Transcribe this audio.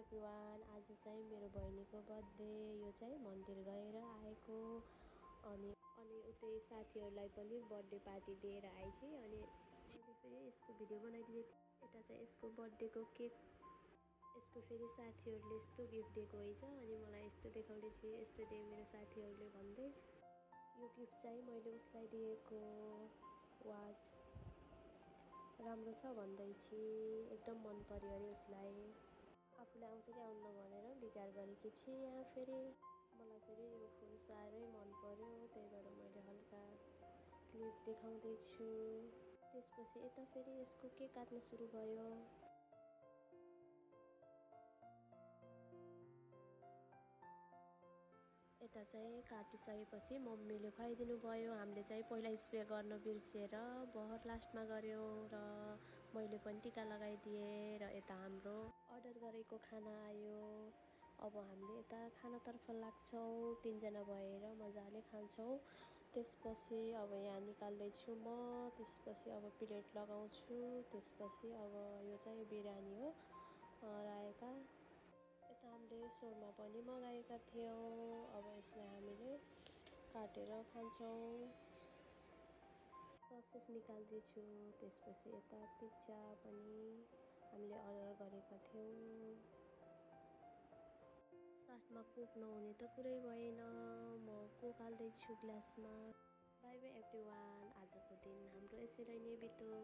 Everyone, आज चाहिँ मेरो बहिनीको बर्थडे। यो चाहिँ मन्दिर गएर आएको अनि उतै साथीहरूलाई पनि बर्थडे पार्टी दिएर आएछ। अनि मैले फेरि यसको भिडियो बनाइदिएको थिएँ। यता चाहिँ यसको बर्थडेको केक, यसको फेरि साथीहरूले यस्तो गिफ्ट दिएको रहेछ अनि मलाई यस्तो देखाउँदैछ, यस्तो दिए मेरो साथीहरूले भन्दै। यो गिफ्ट चाहिँ मैले उसलाई दिएको वाच राम्रो छ भन्दैछ, एकदम मन पर्यो अरे उसलाई। आफूले आउँछ कि आउन्न भनेर विचार गरेकी थिएँ। यहाँ फेरि मलाई फेरि यो फुल साह्रै मन पर्यो, त्यही भएर मैले हल्का क्लिप देखाउँदैछु। त्यसपछि यता फेरि यसको केक काट्न सुरु भयो। यता चाहिँ काटिसकेपछि मम्मीले खुवाइदिनु भयो। हामीले चाहिँ पहिला स्प्रे गर्न बिर्सेर बहर लास्टमा गऱ्यौँ र मैले पनि टिका लगाइदिएँ। र यता हाम्रो अर्डर गरेको खाना आयो। अब हामीले यता खानातर्फ लाग्छौँ, 3 जना भएर मजाले खान्छौँ। त्यसपछि अब यहाँ निकाल्दैछु म, त्यसपछि अब प्लेट लगाउँछु। त्यसपछि अब यो चाहिँ बिरयानी हो। र यता हामीले सोरमा पनि मगाएका थियौँ। अब यसलाई हामीले काटेर खान्छौँ। ससेस निकाल्दैछु। त्यसपछि यता पिज्जा पनि हामीले अर्डर गरेका थियौँ। साथमा कोक नहुने त कुरै भएन। म कोक हाल्दैछु ग्लासमा। बाई बाई एभ्रिवान, आजको दिन हाम्रो यसरी नै बित्यो।